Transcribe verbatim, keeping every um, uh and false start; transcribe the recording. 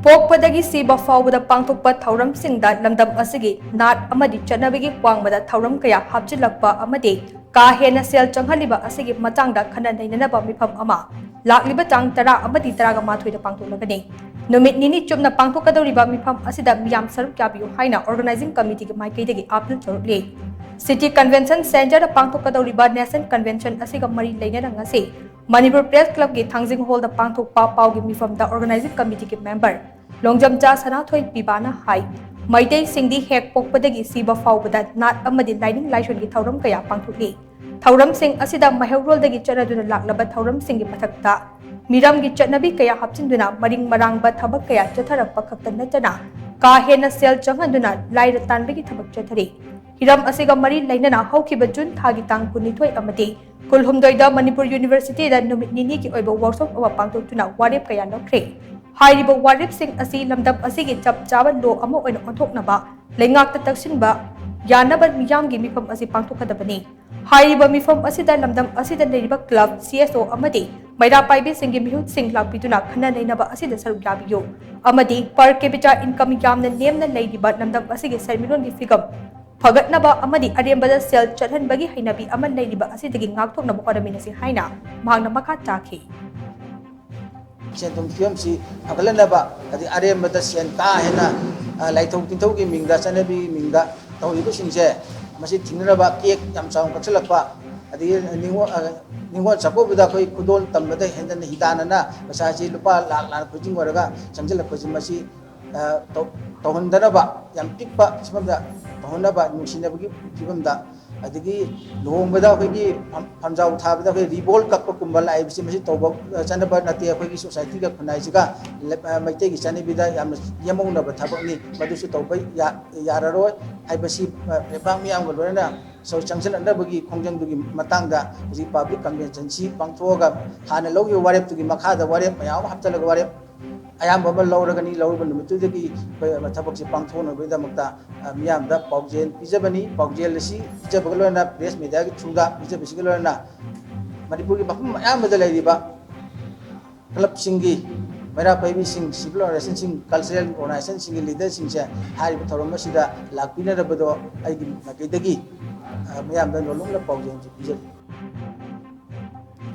ꯄꯣꯛꯄꯗꯒꯤ ꯁꯤꯕ ꯐꯥꯎꯕꯗ ꯄꯥꯡꯊꯣꯛꯄ ꯊꯧꯔꯝꯁꯤꯡꯗ ꯂꯝꯗꯝ ꯑꯁꯤꯒꯤ ꯅꯥꯠ ꯑꯃꯗꯤ ꯆꯠꯅꯕꯤꯒꯤ ꯋꯥꯡꯃꯗ ꯊꯧꯔꯝ ꯀꯌꯥ ꯍꯥꯞꯆꯤꯜꯂꯛꯄ ꯑꯃꯗꯤ ꯀꯥ ꯍꯦꯟꯅ ꯁꯦꯜ ꯆꯪꯍꯜꯂꯤꯕ ꯑꯁꯤꯒꯤ ꯃꯇꯥꯡꯗ ꯈꯟꯅ ꯅꯩꯅꯅꯕ ꯃꯤꯐꯝ ꯑꯃ ꯂꯥꯛꯂꯤꯕ ꯇꯥꯡ ꯇꯔꯥ ꯑꯃꯗꯤ ꯇꯔꯥꯃꯥꯊꯣꯏꯗ ꯄꯥꯡꯊꯣꯛꯂꯒꯅꯤ꯫ ꯅꯨꯃꯤꯠ ꯅꯤꯅꯤ ꯆꯨꯞꯅ ꯄꯥꯡꯊꯣꯛꯀꯗꯧꯔꯤꯕ ꯃꯤꯐꯝ ꯑꯁꯤꯗ ꯃꯤꯌꯥꯝ ꯁꯔꯨꯛ ꯌꯥꯕꯤꯌꯨ ꯍꯥꯏꯅ organizing committeeꯒꯤ ꯃꯥꯏꯀꯩꯗꯒꯤ appeal ꯇꯧꯔꯛꯂꯤ꯫ City Convention Centreꯗ ꯄꯥꯡꯊꯣꯛꯀꯗꯧꯔꯤꯕ Nation Convention ꯑꯁꯤꯒ ꯃꯔꯤ ꯂꯩꯅꯅ ꯉꯁꯤ ꯃꯅꯤꯄꯨꯔ Press Clubꯀꯤ ꯊꯥꯡꯖꯤꯡ Hallꯗ ꯄꯥꯡꯊꯣꯛꯄ ꯄꯥꯎꯒꯤ ꯃꯤꯐꯝꯗ organizing committeeꯒꯤ member ꯂꯣꯡꯖꯝꯆꯥ ꯁꯅꯥꯊꯣꯏ ꯄꯤꯕꯥꯅ ꯍꯥꯏ, ꯃꯩꯇꯩꯁꯤꯡꯗꯤ ꯍꯦꯛ ꯄꯣꯛꯄꯗꯒꯤ ꯁꯤꯕ ꯐꯥꯎꯕꯗ ꯅꯥꯠ ꯑꯃꯗꯤ ꯂꯥꯏꯅꯤꯡ ꯂꯥꯏꯁꯣꯟꯒꯤ ꯊꯧꯔꯝ ꯀꯌꯥ ꯄꯥꯡꯊꯣꯛꯂꯤ꯫ ꯊꯧꯔꯝꯁꯤꯡ ꯑꯁꯤꯗ ꯃꯩꯍꯧꯔꯣꯜꯗꯒꯤ ꯆꯠꯅꯗꯨꯅ ꯂꯥꯛꯂꯕ ꯊꯧꯔꯝꯁꯤꯡꯒꯤ ꯃꯊꯛꯇ ꯃꯤꯔꯝꯒꯤ ꯆꯠꯅꯕꯤ ꯀꯌꯥ ꯍꯥꯞꯆꯤꯟꯗꯨꯅ ꯃꯔꯤꯡ ꯃꯔꯥꯡꯕ ꯊꯕꯛ ꯀꯌꯥ ꯆꯠꯊꯔꯛꯄ ꯈꯛꯇ ꯅꯠꯇꯅ ꯀꯥ ꯍꯦꯟꯅ ꯁꯦꯜ ꯆꯪꯍꯟꯗꯨꯅ ꯂꯥꯏꯔ ꯇꯥꯟꯕꯒꯤ ꯊꯕꯛ ꯆꯠꯊꯔꯤ꯫ ꯍꯤꯔꯝ ꯑꯁꯤꯒ ꯃꯔꯤ ꯂꯩꯅꯅ ꯍꯧꯈꯤꯕ ꯖꯨꯟ ꯊꯥꯒꯤ ꯇꯥꯡ ꯀꯨꯟꯅꯤꯊꯣꯏ ꯑꯃꯗꯤ ꯀꯨꯟꯍꯨꯝꯗꯣꯏꯗ ꯃꯅꯤꯄꯨꯔ ꯌꯨꯅꯤꯚꯔꯁꯤꯇꯤꯗ ꯅꯨꯃꯤꯠ ꯅꯤꯅꯤꯒꯤ ꯑꯣꯏꯕ workshop ꯑꯃ ꯄꯥꯡꯊꯣꯛꯇꯨꯅ ꯋꯥꯔꯦꯞ ꯀꯌꯥ ꯂꯧꯈ꯭ꯔꯦ꯫ ꯍꯥꯏꯔꯤꯕ ꯋꯥꯔꯦꯞꯁꯤꯡ ꯑꯁꯤ ꯂꯝꯗꯝ ꯑꯁꯤꯒꯤ ꯆꯞ ꯆꯥꯕ law ꯑꯃ ꯑꯣꯏꯅ ꯑꯣꯟꯊꯣꯛꯅꯕ ꯂꯩꯉꯥꯛꯇ ꯇꯛꯁꯤꯟꯕ ꯌꯥꯅꯕ ꯃꯤꯌꯥꯝꯒꯤ ꯃꯤꯐꯝ ꯑꯁꯤ ꯄꯥꯡꯊꯣꯛꯀꯗꯕꯅꯤ꯫ ꯍꯥꯏꯔꯤꯕ ꯃꯤꯐꯝ ꯑꯁꯤꯗ ꯂꯝꯗꯝ ꯑꯁꯤꯗ ꯂꯩꯔꯤꯕ club, C S O ꯑꯃꯗꯤ ꯃꯩꯔꯥ ꯄꯥꯏꯕꯤꯁꯤꯡꯒꯤ ꯃꯤꯍꯨꯠꯁꯤꯡ ꯂꯥꯛꯄꯤꯗꯨꯅ ꯈꯟꯅ ꯅꯩꯅꯕ ꯑꯁꯤꯗ ꯁꯔꯨꯛ ꯌꯥꯕꯤꯌꯨ ꯑꯃꯗꯤ per capita income ꯌꯥꯝꯅ ꯅꯦꯝꯅ ꯂꯩꯔꯤꯕ ꯂꯝꯗꯝ ꯑꯁꯤꯒꯤ ꯁꯦꯟꯃꯤꯠꯂꯣꯟꯒꯤ ꯐꯤꯕꯝ ꯐꯒꯠꯅꯕ ꯑꯃꯗꯤ ꯑꯔꯦꯝꯕꯗ ꯁꯦꯜ ꯆꯠꯍꯟꯕꯒꯤ ꯍꯩꯅꯕꯤ ꯑꯃ ꯂꯩꯔꯤꯕ ꯑꯁꯤꯗꯒꯤ ꯉꯥꯛꯊꯣꯛꯅꯕ ꯍꯣꯠꯅꯃꯤꯟꯅꯁꯤ ꯍꯥꯏꯅ ꯃꯍꯥꯛꯅ ꯃꯈꯥ ꯇꯥꯈꯤ꯫ ꯁꯦꯟ ꯊꯨꯝ ꯐꯤꯕꯝꯁꯤ ꯐꯒꯠꯂꯛꯅꯕ, ꯑꯗꯩ ꯑꯔꯦꯝꯕꯗ ꯁꯦꯟ ꯀꯥ ꯍꯦꯟꯅ, ꯑ, ꯂꯥꯏꯊꯣꯛ ꯇꯤꯟꯊꯧꯒꯤ ꯃꯤꯡꯗ, ꯆꯠꯅꯕꯤꯒꯤ ꯃꯤꯡꯗ ꯇꯧꯔꯤꯕꯁꯤꯡꯁꯦ ꯃꯁꯤ ꯊꯤꯡꯅꯅꯕ, ꯀꯦꯛ ꯌꯥꯝ ꯆꯥꯎꯅ ꯀꯛꯁꯤꯜꯂꯛꯄ, ꯑꯗꯒꯤ ꯅꯤꯉꯣꯜ, ꯑ, ꯅꯤꯉꯣꯜ ꯆꯥꯛꯀꯧꯕꯗ ꯑꯩꯈꯣꯏ ꯈꯨꯗꯣꯜ ꯇꯝꯕꯗ ꯍꯦꯟꯗꯅ ꯍꯤꯗꯥꯟꯅꯅ ꯄꯩꯁꯥꯁꯤ ꯂꯨꯄꯥ ꯂꯥꯛ ꯂꯥꯛ ꯈꯨꯗꯤꯡ ꯑꯣꯏꯔꯒ ꯆꯪꯁꯤꯜꯂꯛꯄꯁꯤ ꯃꯁꯤ, ꯑ, ꯇꯧ-, ꯇꯧꯍꯟꯗꯅꯕ, ꯌꯥꯝ ꯄꯤꯛꯄ ꯁꯤꯐꯝꯗ ꯇꯧꯍꯟꯅꯕ, ꯅꯨꯡꯁꯤꯅꯕꯒꯤ ꯐꯤꯕꯝꯗ, ꯑꯗꯒꯤ ꯂꯨꯍꯣꯡꯕꯗ ꯑꯩꯈꯣꯏꯒꯤ ꯐꯝ-, ꯐꯝꯖꯥꯎ ꯊꯥꯕꯗ ꯑꯩꯈꯣꯏ ꯔꯤꯕꯣꯜ ꯀꯛꯄꯒꯨꯝꯕ ꯂꯥꯛꯏꯕꯁꯤ ꯃꯁꯤ ꯇꯧꯕ, ꯑ, ꯆꯠꯅꯕ ꯅꯠꯇꯦ꯫ ꯑꯩꯈꯣꯏꯒꯤ societyꯒ ꯈꯨꯟꯅꯥꯏꯁꯤꯒ ꯂꯩ-, ꯑ, ꯃꯩꯇꯩꯒꯤ ꯆꯠꯅꯕꯤꯗ ꯌꯥꯝꯅ ꯌꯦꯝꯍꯧꯅꯕ ꯊꯕꯛꯅꯤ꯫ ꯃꯗꯨꯁꯨ ꯇꯧꯕ ꯌꯥ-, ꯌꯥꯔꯔꯣꯏ ꯍꯥꯏꯕꯁꯤ, ꯑ, ꯂꯩꯕꯥꯛ ꯃꯤꯌꯥꯝꯒ ꯂꯣꯏꯅꯅ ꯁꯔꯨꯛ ꯆꯪꯁꯤꯜꯂꯛꯅꯕꯒꯤ ꯈꯣꯡꯖꯪꯗꯨꯒꯤ ꯃꯇꯥꯡꯗ ꯍꯧꯖꯤꯛ public conventionꯁꯤ ꯄꯥꯡꯊꯣꯛꯑꯒ ꯍꯥꯟꯅ ꯂꯧꯈꯤꯕ ꯋꯥꯔꯦꯞꯇꯨꯒꯤ ꯃꯈꯥꯗ ꯋꯥꯔꯦꯞ ꯃꯌꯥꯝ ꯑꯃ ꯍꯥꯞꯆꯤꯜꯂꯒ ꯋꯥꯔꯦꯞ ꯑꯌꯥꯝꯕ ꯑꯃ ꯂꯧꯔꯒꯅꯤ꯫ ꯂꯧꯔꯕ ꯅꯨꯃꯤꯠꯇꯨꯗꯒꯤ ꯑꯩꯈꯣꯏ ꯊꯕꯛꯁꯦ ꯄꯥꯡꯊꯣꯛꯅꯕꯒꯤꯗꯃꯛꯇ, ꯑ, ꯃꯤꯌꯥꯝꯗ ꯄꯥꯎꯖꯦꯜ ꯄꯤꯖꯕꯅꯤ꯫ ꯄꯥꯎꯖꯦꯜ ꯑꯁꯤ ꯄꯤꯖꯕꯒ ꯂꯣꯏꯅꯅ press mediaꯒꯤ throughꯗ ꯄꯤꯖꯕꯁꯤꯒ ꯂꯣꯏꯅꯅ ꯃꯅꯤꯄꯨꯔꯒꯤ ꯃꯐꯝ ꯑꯌꯥꯝꯕꯗ ꯂꯩꯔꯤꯕ clubꯁꯤꯡꯒꯤ ꯃꯩꯔꯥ ꯄꯥꯏꯕꯤꯁꯤꯡ, civil organizationꯁꯤꯡ, cultural organizationꯁꯤꯡꯒꯤ leaderꯁꯤꯡꯁꯦ ꯍꯥꯏꯔꯤꯕ ꯊꯧꯔꯝ ꯑꯁꯤꯗ ꯂꯥꯛꯄꯤꯅꯔꯕꯗꯣ ꯑꯩꯒꯤ ꯃꯥꯏꯀꯩꯗꯒꯤ, ꯑ, ꯃꯌꯥꯝꯗ ꯅꯣꯂꯨꯛꯅ ꯄꯥꯎꯖꯦꯜ ꯑꯃꯁꯨ ꯄꯤꯖꯔꯤ꯫